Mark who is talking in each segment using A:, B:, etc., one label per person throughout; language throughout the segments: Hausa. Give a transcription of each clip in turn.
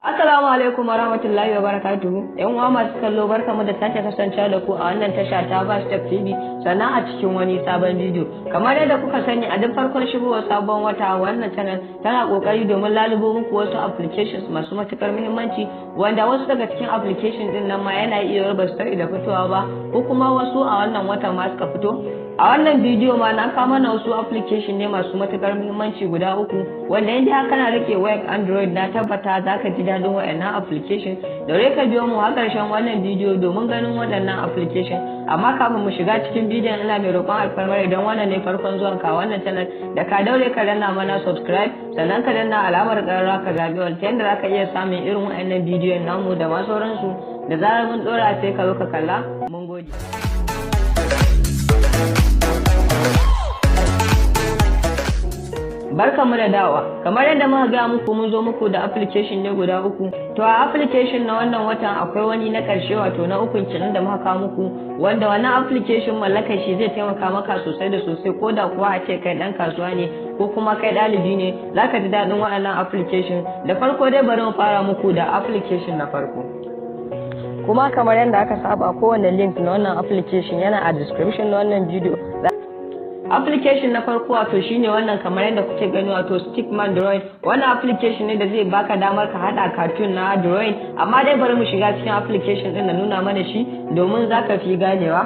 A: Assalamu alaikum wa rahmatullahi wa barakatuhu. ‘Yan uwa masu kallo, barkamu da sake kasancewa da ku a wannan tasha ta Bastep TV, sannan a cikin wani sabon bidiyo. Kamar yadda kuka sani, a duk farkon shigowar sabon wata wannan channel tana kokari domin lalubo muku wasu applications masu matukar muhimmanci, wanda wasu daga cikin application din nan ma yana iya ba su da fitowa ba, ko kuma wasu a wannan watan ma suka fito. A wannan bidiyo ma na kawo mana wasu application ne masu matukar muhimmanci guda uku, wanda in dai kana rike wayar Android, na tabbata zaka ji daɗin wayannan application. Daure ka biyo mu har ƙarshen wannan bidiyo domin ganin waɗannan application. Amma kafin mu shiga cikin bidiyon, ina mai roƙon alfarmar idan wannan ne farkon zuwan ka wannan channel, da ka daure ka danna mana subscribe, sannan ka danna alamar ƙararrawa, ka zaɓi wal, ta yadda zaka iya samun irin wayannan bidiyon namu da ma sauransu da zarar mun ɗora, sai ka zo ka kalla. Mun gode. Barkamu da dawowa. Kamar yadda muka gaya muku, mun zo muku da application ne guda uku. To, a application na wannan watan akwai wani na ƙarshe, wato na ukun kenan da muka kawo muku, wanda wannan application mallakar shi zai taimaka maka sosai da sosai, ko da kuwa a ce kai ɗan kasuwa ne ko kuma kai ɗalibi ne, zaka ji daɗin waɗannan application. Da farko dai, bari mu fara muku da application na farko. Kuma kamar yadda aka saba, kowane link na wannan application yana a description na wannan video. Application na farko wato shine wannan, kamar yadda kuke gani, wato Stickman Drawing. Wannan application ne da zai baka damar ka hada cartoon na drawing. Amma dai bari mu shiga cikin application din na nuna mana shi domin zaka fi ganewa.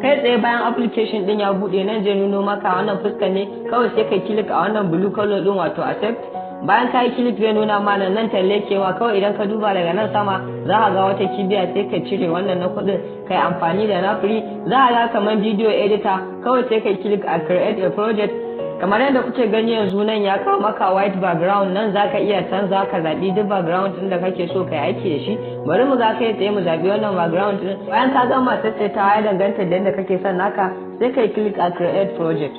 A: Kai tsaye bayan application din ya bude, nan zai nuno maka wannan fuskar ne. Kawai sai kai click a wannan blue color din, wato accept. Bayan ka yi click, zai nuna mana nan talle kewa. Kawai idan ka duba daga nan sama, za ka ga wata kibiya, sai ka cire wannan na kuɗin, kai amfani da na free. Za a ga kamar video editor. Kawai sai kai click a create a project. Kamar yadda kuke gani yanzu, nan ya kawo maka white background. Nan za ka iya canza, ka zaɓi duk background ɗin da kake so ka yi aiki da shi. Bari mu ga, kai tsaye mu zaɓi wannan background ɗin. Bayan ka gama sassaitawa, ya danganta da yadda kake son naka, sai kai click a create project.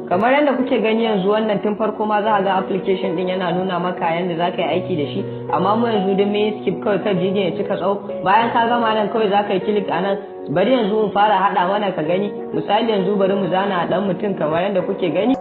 A: Kamar yadda kuke gani yanzu, wannan tun farko ma za a ga application din yana nuna maka yadda za ka yi aiki da shi, amma mu yanzu don mun skip kawai kan bidiyon ya cika tsawo. Bayan ka gama nan, kawai za ka yi click a nan. Bari yanzu mu fara haɗa mana ka gani. Misali, yanzu bari mu zana ɗan mutum kamar yadda kuke gani.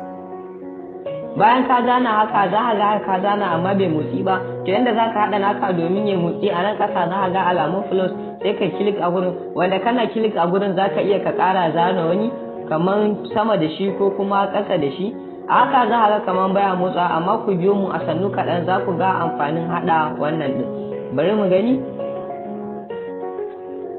A: Bayan ka zana haka, za ka ga ka zana amma bai motsi ba. To, yanda za ka haɗa naka domin ya motsi, a nan ƙasa za ka ga alamun plus, sai ka click a gurin, wanda kana click a gurin za ka iya ka ƙara zana wani kamar sama da shi ko kuma ƙasa da shi. A haka za a ga kamar baya motsa, amma ku biyo mu a sannu kaɗan, za ku ga amfanin haɗa wannan ɗin. Bari mu gani,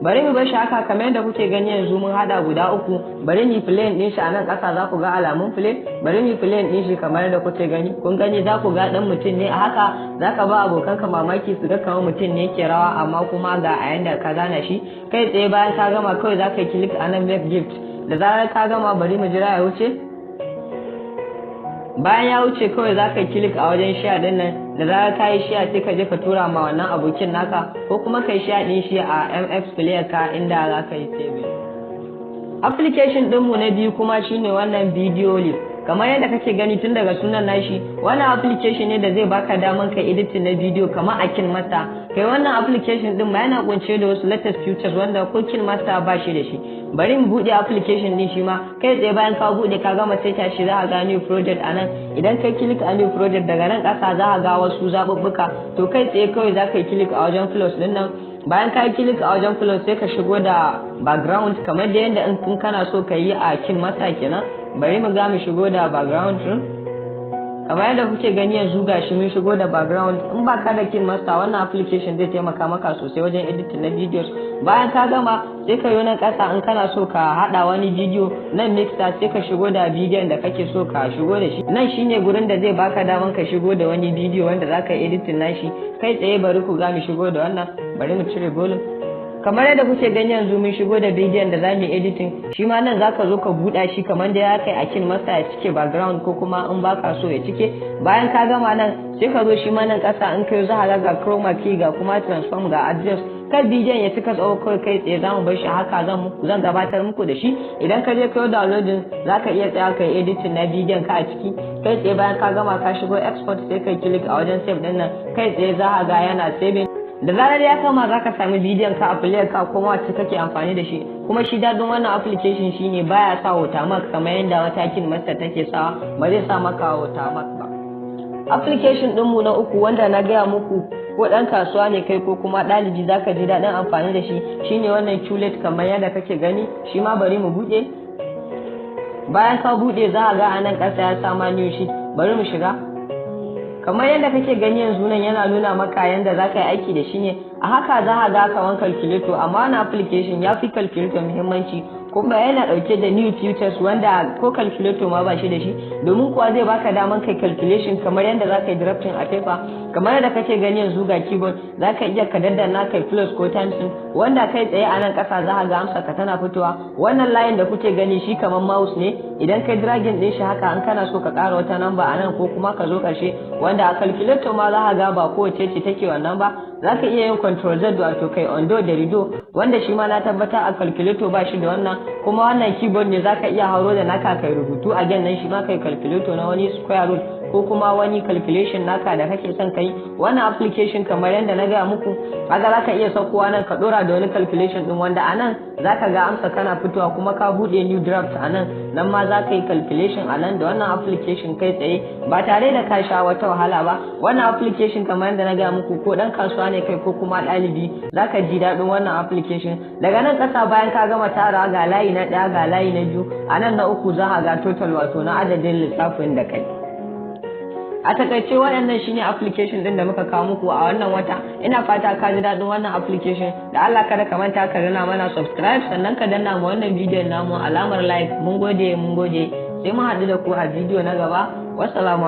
A: bari mu bar shi haka. Kamar yadda kuke gani yanzu, mun haɗa guda uku. Bari mu play ɗin shi. A nan ƙasa za ku ga alamun play. Bari mu play ɗin shi. Kamar yadda kuke gani, kun gani, za ku ga ɗan mutum ne. A haka za ka ba abokanka mamaki, su ga kamar mutum ne ke rawa, amma kuma ga a yanda ka zana shi. Kai tsaye bayan ka gama, kawai za ka yi click a nan make gift. Da zarar ka gama, bari mu jira ya wuce. Bayan ya wuce, kawai za ka yi click a wajen share din nan. Da zarar ka yi share, sai ka je ka tura ma wannan abokin naka, ko kuma ka yi share din shi a MX Player ka inda za ka yi saving. Application ɗinmu na biyu kuma shine wannan Videoleap. Kamar yadda kake gani tun daga sunan nashi, wannan application ne da zai baka daman kai editing na bidiyo kamar a KineMaster. Kai, wannan application din ma yana kunshe da wasu latest features wanda ko KineMaster ba shi da shi. Bari mu bude application din shi ma. Kai tsaye bayan ka bude, ka gama saita shi, za a ga new project a nan. Idan kai click a new project, daga nan ƙasa za a ga wasu zaɓuɓɓuka. To, kai tsaye kawai za ka yi click a wajen plus din nan. Bayan ka yi click a wajen plus, sai ka shigo da background kamar da yadda in kana so ka yi a KineMaster kenan. Bari mu ga, mu shigo da background din. Kamar yadda kuke gani yanzu, gashi mun shigo da background. In ba ka da KineMaster, wannan application zai taimaka maka sosai wajen editing na videos. Bayan ka gama, sai ka yi nan ƙasa. In kana so ka haɗa wani bidiyo, nan mixer, sai ka shigo da bidiyon da kake so ka shigo da shi. Nan shine gurin da zai baka daman ka shigo da wani bidiyo wanda zaka yi editing nashi. Kai tsaye bari ku ga mu shigo da wannan. Bari mu cire volume. Kamar yadda kuke gani yanzu, mun shigo da bidiyon da zamu yi editing. Shi ma nan zaka zo ka buɗa shi kamar da ya kai a KineMaster, ya cike background, ko kuma in baka so ya cike. Bayan ka gama nan, sai ka zo shi ma nan ƙasa. In kai, za ka ga chroma key, ga kuma transform, ga adjust. Kar bidiyon ya cika tsawo, kawai kai tsaye zamu bar shi haka, zan gabatar muku da shi. Idan ka je kai downloading, zaka iya tsaya kai editing na bidiyon ka a ciki. Kai tsaye bayan ka gama, ka shigo export, sai kai click a wajen save din nan. Kai tsaye za ka ga yana saving. Da zarar ya kama, za ka sami bidiyon ka a player ka kuma wacce kake amfani da shi. Kuma shi daɗin wannan application shine baya sa watermark, kamar yadda wata KineMaster take sawa. Ba zai sa maka watermark ba. Application ɗinmu na uku, wanda na gaya muku ko ɗan kasuwa ne kai ko kuma ɗalibi, zaka ji daɗin amfani da shi, shine wannan Qlate. Kamar yadda kake gani, shi ma bari mu buɗe. Bayan ka buɗe, za a ga a nan ƙasa ya sama new sheet. Bari mu shiga. Kamar yadda kake gani yanzu, nan yana nuna maka yadda za ka yi aiki da shi ne. A haka za a ga kaman calculator, amma wannan application ya fi calculator muhimmanci, kuma yana dauke da new features wanda ko calculator ma ba shi da shi, domin kuwa zai baka daman kai calculation kamar yadda za ka yi drafting a paper. Kamar yadda kake gani yanzu, ga keyboard, za ka iya ka daddana kai plus ko times din, wanda kai tsaye a nan kasa za ka ga amsa ka tana fitowa. Wannan layin da kuke gani, shi kamar mouse ne. Idan kai dragging din shi haka, an kana so ka ƙara wata number a nan ko kuma ka zo ƙarshe, wanda a calculator ma za ka ga ba kowace ce take wannan ba. Za ka iya yin Control Z, wato kai undo da redo, wanda shi ma na tabbata a calculator ba shi da wannan. Kuma wannan keyboard ne, za ka iya hauro da naka kai rubutu a nan, shi ma kai calculator na wani square root ko kuma wani calculation naka da kake son kai. Wannan application, kamar yadda na gaya muku, kaga za ka iya saukowa nan ka dora da wani calculation din, wanda a nan za ka ga amsa kana fitowa, kuma ka buɗe new draft a nan, nan ma za ka yi calculation a nan da wannan application kai tsaye ba tare da ka sha wata wahala ba. Wannan application, kamar yadda na gaya muku, ko dan kasuwa ne kai ko kuma ɗalibi, za ka ji daɗin wannan application. Daga nan ƙasa, bayan ka gama tara, ga layi na ɗaya, ga layi na biyu, a nan na uku za a ga total, wato na adadin lissafin da kai. A takaice, waɗannan shine application din da muka kawo muku a wannan wata. Ina fata ka ji daɗin wannan application. Da Allah kada ka manta ka danna mana subscribe, sannan ka danna mu wannan bidiyon namu alamar like. Mun gode, mun gode. Sai mun haɗu da ku a bidiyo na gaba. Wassalamu.